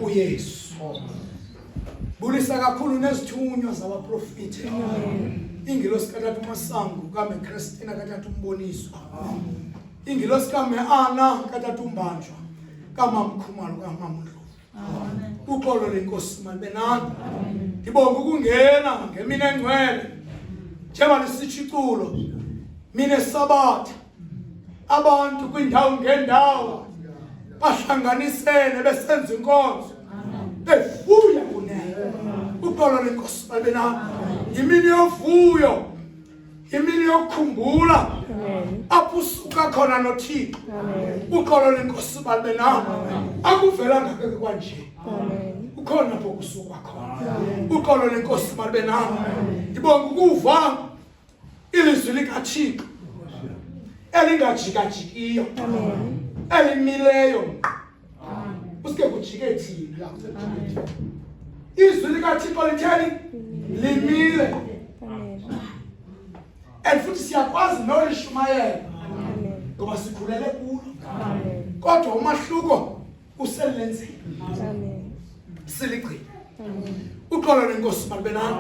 uYesu. Bulisa kakhulu nezithunywa zabaprofiti. Ingilosi katata uMasango kame Christina katata uMboniswa. Ingilosi kame Ana katata uMbanjwa kaMamkhumalo kaMamndlovu. Uxolo lenkosi malibe nani. Ndibonga ukungena ngemini engcwele. Njengoba lisitsho iculo mina sabatha abantu kwindawo ngendawo bahlanganisene besenza inkonzo bevuya kunene uxolo lenkosi malibe nani. Yimini yovuyo imini yokukhumbula apho usuka khona noThixo uxolo lenkosi balibe nawe akuvelanga ke kwanje ukhona apho kusukwa khona uxolo lenkosi balibe nawe ndibonga ukuva ilizwi likaThixo elingajikajikiyo elimileyo ngqo Uske kujike thina. Izwi likaThixo litheni? Limile. And futhi siyakwazi nolishumayela ngoba sikhulele kulo. Kodwa umahluko uselenzeni. Siligcine. Uxolo lenkosi malube nani.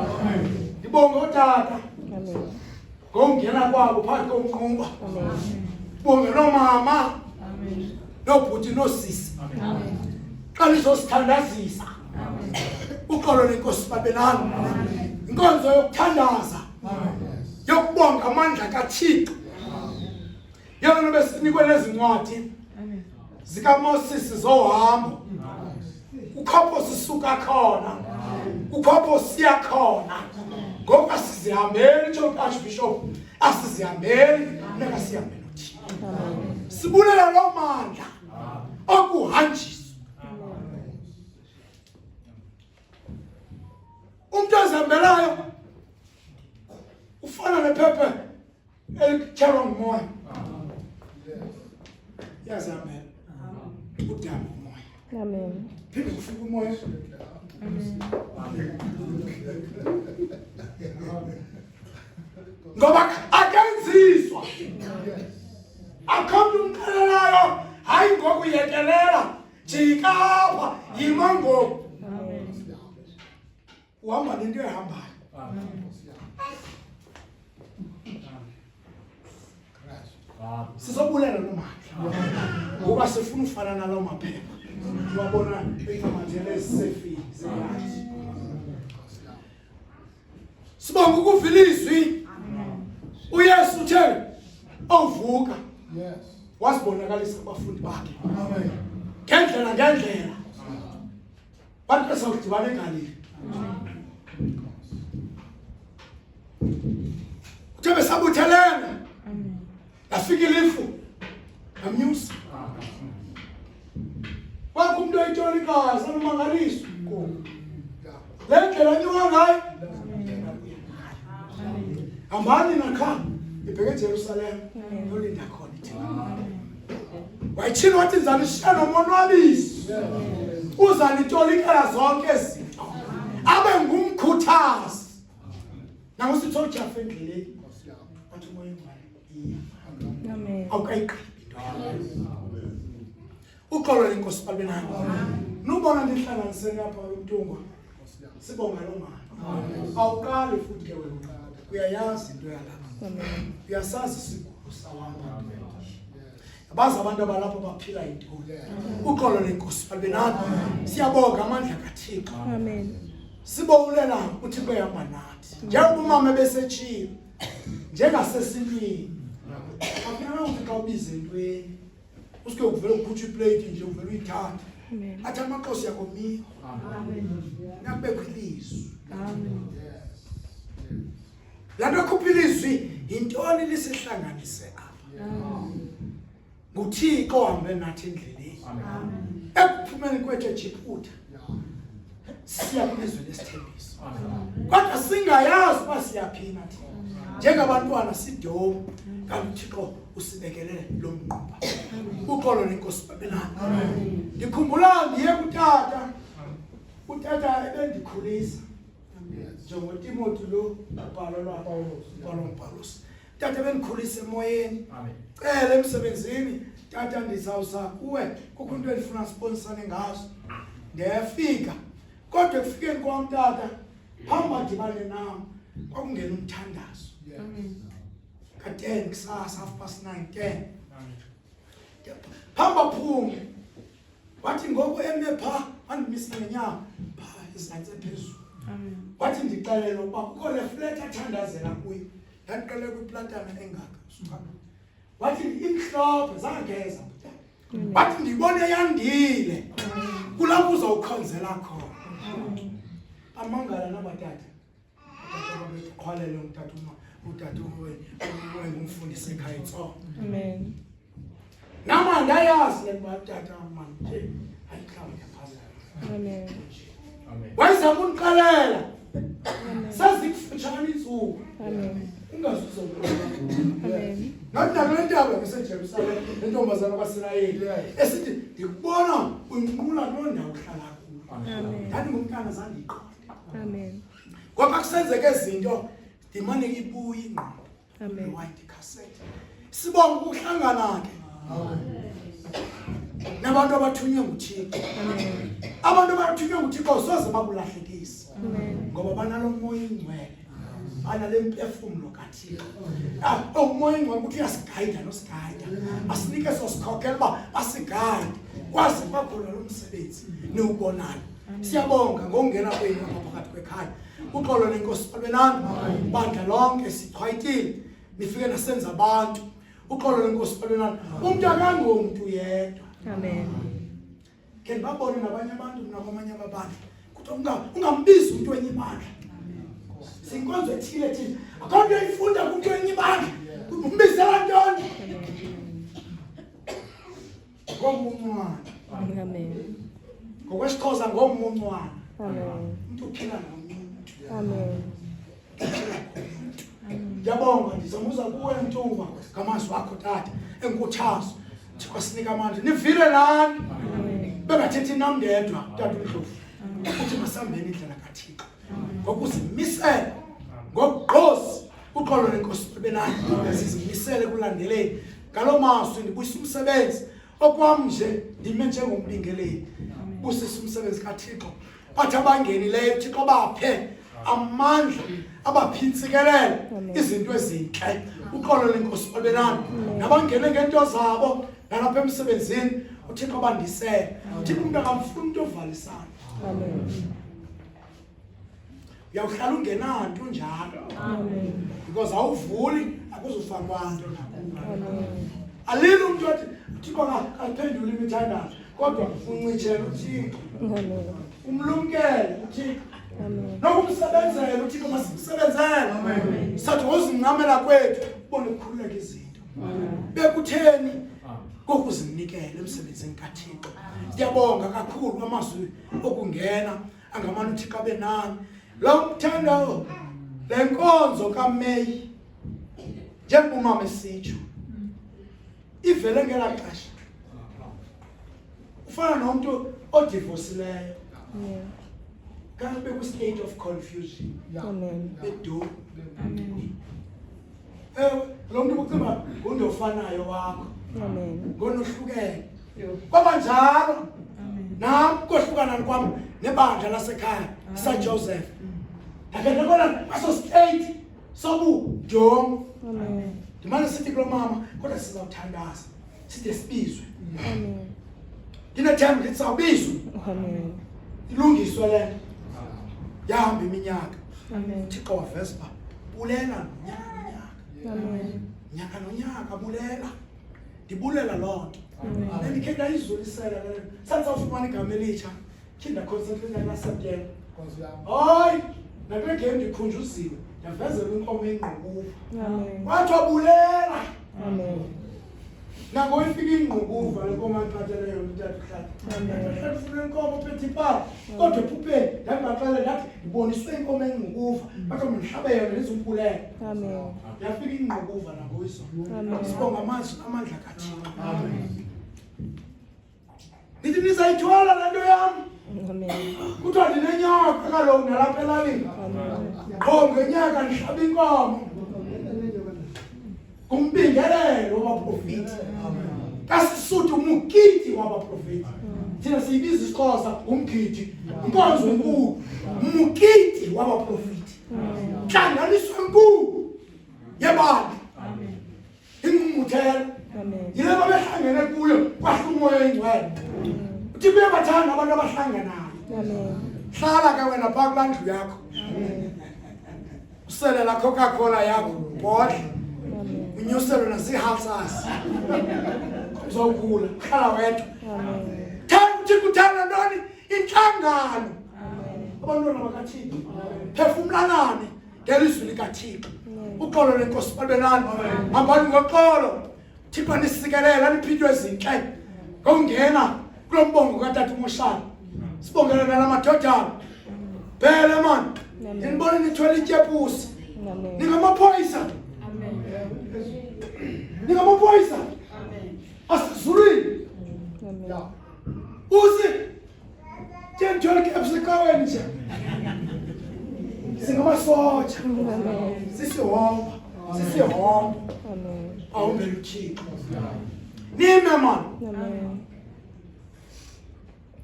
Ndibonga otata. Ngokungena kwabo phakathi komnquba. Bonge noomama. Noobhuti noosisi. Xa nizosithandazisa. Uxolo lenkosi babe nani. Inkonzo yokuthandaza. Yokubonga amandla kaThixo. Yona besinikwe nezincwadi zikaMoses zohambo. Kukhopho sisuka khona. Kukhopho siya khona. Ngoku asizihambeli tsho Archbishop, asizihambeli funeka sihambe noThixo. Sibulela loo mandla okuhanjiswa. Umntu ozihambelayo ufana nephepha elityhalwa ngumoya yazihambela udama umoya Amen. Phinde kufika umoya. Ngoba akenziswa. Akho mntu umxelelayo hayi ngoku yekelela jika apha yima ngoku. Uhamba nento ehambayo. Sizobulela loo mandla ngoba sifuna ufana naloo maphepha wabona bencamathele ezisefini zeyadi. Sibonga ukuva ilizwi. UYesu uthe ovuka wazibonakalisa kubafundi bakhe ngendlela ngendlela Bantu besawudibana eGalili. Uthe besabuthelene. Lafika ilifu. Lamnyusa. Kwakho umuntu oyitolikayo sanomangaliso. Le ndlela anyuka ngayo. Hambani nakha ibheke eJerusalem yolinda khona ithina. Wayitshilo wathi ndizalishiya nomonwabisi. Uzalitolikela zonke izinto. Abe ngumkhuthazi. Nangu sithi ujafa endleleni. Wathi umoya ongcwele iya. Amen. Awukayigqibi into yakho. Uxolo lenkosi babe nani. Nubona ndihlanganisene apha umntungwa. Sibonga lo mama. Awuqali futhi ke wena. Uyayazi into yalapha. Uyasazi isigulo sawapha. Abazi abantu abalapha baphila yintoni. Uxolo lenkosi babe nani. Siyabonga amandla kaThixo. Amen. Sibowulela uThixo ehamba nathi. Njengoba umama ebesetshilo njengasesintwini. Akufuneka uthi xa ubize entweni usuke uvele ukhutshwe iplate nje uvele uyithathe athi amaxosi yakomiwa nakubekho ilizwi laa nto ekhupha ilizwi yintoni lisihlanganise apha nguthixo ohambe nathi endleleni ekuphumeni kwethu ejiphutha siya kwilizwe lesithembiso kodwa singayazi uba siyaphina thina njengabantwana sidomu kanti uthixo usibekele lo mnquba uxolo lenkosi babelana ndikhumbula ndiye kutata utata ebendikhulisa njengotimoti lo ubhalo lwapawulos ubhalo ngupawulos tata bendikhulisa emoyeni cela emsebenzini tata ndizawuza kuwe kukho into endifuna sibonisane ngazo Ndefika kodwa ekufikeni kwam tata phambi badibane nam kwakungena umthandazo ka-10 kusasa, 9:30, 10 phambi baphume. Wathi ngoku eme phaa, wandimisa ngenyawo phaa ezantsi ephezulu, wathi ndixelele ukuba kukho le flat athandazela kuyo. Ndandiqele kwiplatana engaka suka. Wathi imhlophe zangeza, wathi ndibone yandile kulapho uzawukhonzela khona. Amangala nabatata qhwalele umtata utata ngumfundisi ekhaya itso. Amen. Nam andayazi le nto tata man nje ayihlawuli yaphazama. Amen. Wayezama undixelela sezikufutshane iintsuku. Amen. Ungazuza. Amen. Nathi nakule ntaba ngiseJerusalem nentombazana kwaSirayeli esithi ndikubona unqula kuloo ndawo uhlala kuyo. Amen. Ndandingumntana zandiyiqonda. Amen. Ngoba kusenzeka izinto ndimane ibuye ingqondo. Amen. Rewind cassette. Sibonga ukuhlangana ke nabantu abathunywe nguThixo. Amen. Abantu abathunywe nguThixo soze bakulahlekise. Amen. Ngoba banalo moya ingcwele, banale mpefumlo kaThixo. Ah, umoya ingcwele ukuthi uyasigayida nosigayida, asinike sosikhokela uba asigayide kwaze kwakhona lo msebenzi niwubonayo. Siyabonga ngokungena kwenu apha phakathi kwekhaya. Uxolo nenkosi babe nani bandla lonke. Sichwayitile nifike nasenza abantu. Uxolo lenkosi babe nani. Umntu akangomntu yedwa. Amen. Ke ndibabone nabanye abantu mna kwamanye amabandla kuthiwa ungambizi umntu wenye ibandla, sinkonzo ethile thile, akho nto eyifunda kumntu wenye ibandla, umbizela ntoni ngomuncwana. Amen. NgokwesiXhosa ngomuncwana. Amen. Umntu uphila ngomntu. Amen. Uphila ngomntu. Ndiyabonga, ndizamuza kuwe Mntungwa ngamazwi akho tata enkuthazo. Thixo sinika amandla. Nivile nani bengathethi nam ndedwa tata uNdlovu uthi masihambeni indlela kaThixo ngokuzimisela ngokugqozi. Uxolo lenkosi babe nani. Sizimisele kulandeleni ngaloo mazwi. Ndibuyisa umsebenzi okwam nje, ndime njengombingeleli, busisa umsebenzi kaThixo. Bathi abangenileyo uThixo baphe amandla, abaphe intsikelelo, izinto ezintle. Uxolo lenkosi babe nani. Nabangene ngento zabo nalapha emsebenzini, uThixo bandisele. Uthixo umntu akamfuni umntu ovalisana. Amen. Uyawuhlala ungenanto unjalo. Amen. Because awuvuli, akuzufakwa nto nakuwe. Amen. Alile umntu athi uThixo akaphenduli imithandazo, kodwa uncitshela uThixo. Amen. Umlumkele uThixo. Amen. Nokumsebenzela uThixo, masimsebenzele. Sathi ngozincamela kwethu ubone kukhululeka izinto. Bekutheni kokuzinikela emsebenzini kaThixo. Ndiyabonga kakhulu amazwi okungena angamane uThixo abe nani. Lo mthando le nkonzo kaMeyi njengoba umama esitsho ivele ngelaa xesha ufana nomntu odivosileyo kanti beku-state of confusion. Amen. Bedu ewe lo mntu kucinga ngundofanayo wakho. Amen. Ngonohlukene kwaba njalo nam kohlukanani kwam nebandla lasekhaya St Joseph, ndakhe ndabona kwaso state sobudom. Amen. Ndimane sithi kulo mama, kodwa sizawuthandaza side sibizwe. Amen. Ndinethemba ndithi sawubizwa. Amen. Ilungiswe le nto. Yahamba iminyaka. Amen. UThixo waveza uba bulela nonyaka nonyaka. Amen. Nyaka nonyaka bulela. Ndibulela loo nto. Amen. Bendikhe ndayizulisela le nto. Sandisawufumana igama elitsha, khe ndaconcentrate kula September. Hayi, nakule game ndikhunjuziwe, ndavezelwa inkomo engqukuva. Amen. Kwathiwa bulela. Amen. Nango ifika ingqukuva le nkomo andiphathele yona utata uhlala. Amen. Ufuna inkomo phethe ipala, kodwa ephupheni ndandibaxelela ndathi ndiboniswe inkomo engqukuva, bathiwa mandihlabe yona ndizukubulela. Amen. Yafika ingqukuva nangoyizolo. Amen. Sibonga amazwi amandla kaThixo. Ndithi nizayithwala le nto yam. Amen. Kuthiwa ndinenyaka kaloku nalapha elalini. Amen. Qho ngenyaka ndihlaba inkomo ngumbingelelo wabaprofiti kasisuthu mukiti wabaprofiti. Thina siyibiza isiXhosa umgidi, inkonzo enkulu, mukiti wabaprofiti. Ntlanganiso enkulu yebandla. Ingqungquthela. Yile babehlangene kuyo kwahla umoya oyingcwele. Uthi kuyabathanda abantu abahlanganayo. Hlala ke wena phaa kulaa ndlu yakho. Usele la Coca-Cola yakho ubhodle. Unyuselwe naziihalsas. Uzawugula, hlala wedwa. Thanda uThixo uthanda ntoni? Intlangano. Abantwana bakaThixo. Phefumlanani ngelizwi likaThixo. Uxolo lwenkosi babe nani. Hambani ngoxolo. Thixo anisikelele aniphe into ezintle. Ngokungena kulo mbongo katata uMoshana. Sibongele nala madodana. Bhele man. Ndinibone nithwele ityepusi. Ningamaphoyisa. Ningamaphoyisa. Asizulwini. Usi Tshentshwele caps ecaweni nje. Singamasotsha. Sisihomba. Sisihomba. Amen. Awumbele uThixo. Nime man. Amen.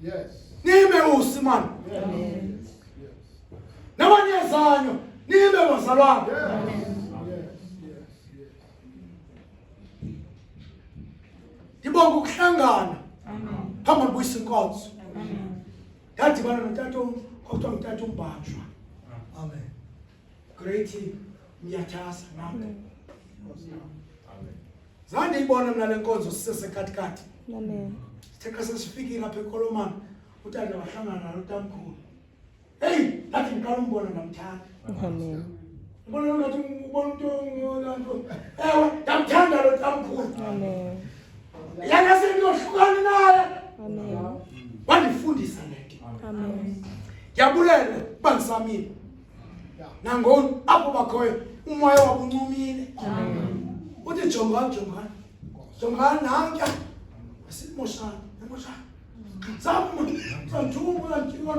Yes. Nime usi man. Amen. Nabanyezanyo. Nime bazalwane. Yes. Yes. Yes. Yes. Ndibonga ukuhlangana. Phambi kubuyisa inkonzo. Ndadibana notata kwakuthiwa ngutata uMbanjwa. Amen. Great Myathasa nam. Zange ndiyibone mna le nkonzo sisesekatikati. Amen. Sithe xa sesifikile apha eKolomana utata wahlangana nalo utamkhulu. Heyi, ndathi ndiqala umbona ndamthanda. Amen. Ubona ngathi ubona umntu ongulanto. Ewe, ndamthanda lo tamkhulu. Amen. Yena sendiyohlukana naye. Amen. Wandifundisa le nto. Amen. Ndiyabulela uba ndisamile. Nangona apho bakhoyo umoya wabo uncumile. Uthi jongani jongani. Jongani nankuya. Asimoshana, emoshana. Zam, zanthuma, zantyuwa,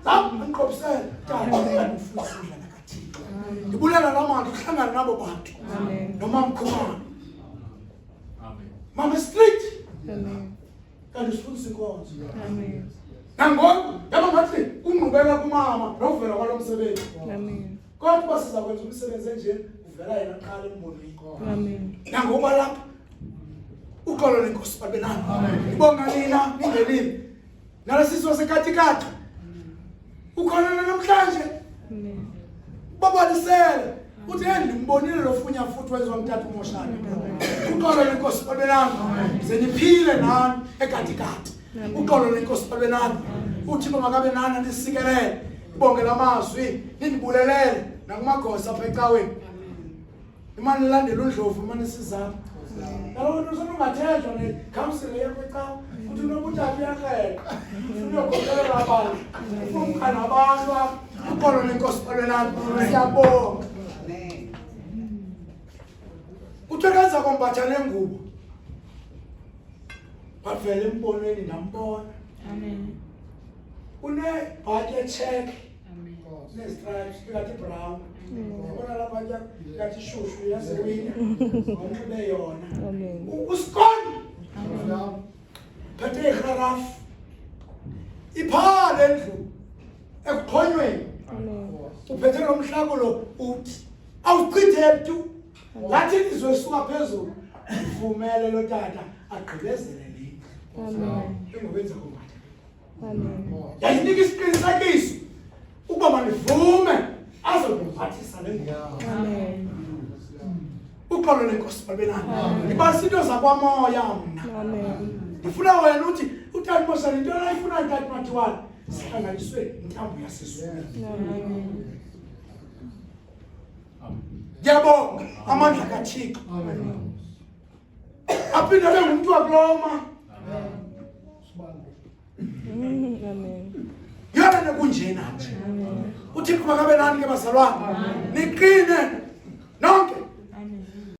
zam, andiqobisele. Tata, ufundisa indlela kaThixo. Ndibulela la bantu uhlangana nabo bantu. Amen. Nomamkhumalo. Mama Street. Amen. Kanti sifundisa inkonzo. Amen. Nangoku yaba ngathi kungqubeka kumama nokuvela kwalo msebenzi. Amen. Kodwa uba siza kwenza umsebenzi enje uvela yena kuqala embonweni. Amen. Nangoba lapha uxolo lenkosi babe nani. Ibonga nina ningenile. Nalesizwe sekatikati. Ukhona namhlanje. Amen. Babalisele. Uthi hey ndimbonile lo funya futhi wenziwa mthatha umoshana. Uxolo lenkosi babe nani. Ze niphile nani ekatikati. Uxolo lenkosi babe nani. UThixo makabe nani anisikelele. Ibonge lamazwi nindibulelele nakumagosa apha ecaweni. Imane ilandela uNdlovu imane sizapha. Kaloku into usenongathenjwa nekhansile yakho ecawa uthi noba utata uyakreqa ufuna uyokhokelela abantu ufuna umka nabantu apha uxolo lenkosi babe nani siyabonga. Kuthiwe kenza kombatha le ngubo wavela embonweni ndambona. Amen. Unebhatyi etsheke Amen. nezistripes ingathi brown. Yabona la bhatyi ingathi ishushu yaziwina wanxibe yona. Amen. Usikoni Yeah. phethe igrarafu iphaa le ndlu ekuxhonyweni. Amen. Uphethe lo mhlakulo uthi awuchithe tu lathi ilizwe lisuka phezulu vumele lo tata agqibezele le ndlu. Amen. Engobenza kombatha. Amen. Yayinika isiqinisekiso ukuba mandivume azondimbathisa le ngubo. Amen. Uxolo lenkosi babe nani. Ndibalisa into zakwamoya mna. Amen. Ndifuna wena uthi utata Mosana into ayifunayo tata Matiwana sihlanganiswe intambo yasezulwini. Amen. Ngiyabonga amandla kaThixo. Aphinde abe ngumntu wakuloma. Amen. Yona nto kunjena nje. UThixo makabe nani ke bazalwane. Niqine.